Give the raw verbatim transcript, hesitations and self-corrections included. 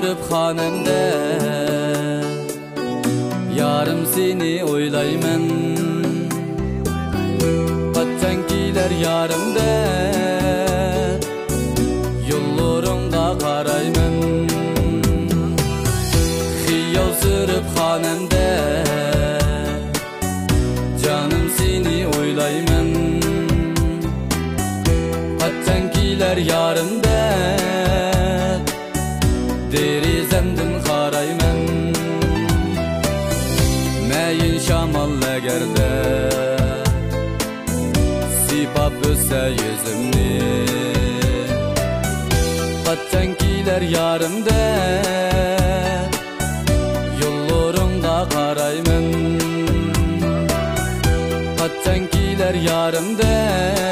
خانەمدە يارىم سېنى ئويلايمەن. قاچان كېلەر يارىم دەپ يوللىرىڭغا قارايمەن. خىيال سۈرۈپ خانەمدە جانىم سېنى ئويلايمەن. قاچان كېلەر يارىم دەپ دېرىزەمدىن قارايمەن. مەيىن شامال ئەگەردە سىيپاپ ئۆتسە يۈزۈمنى. قاچان كېلەر يارىم دەپ يوللىرىڭغا قارايمەن. قاچان كېلەر يارىم دەپ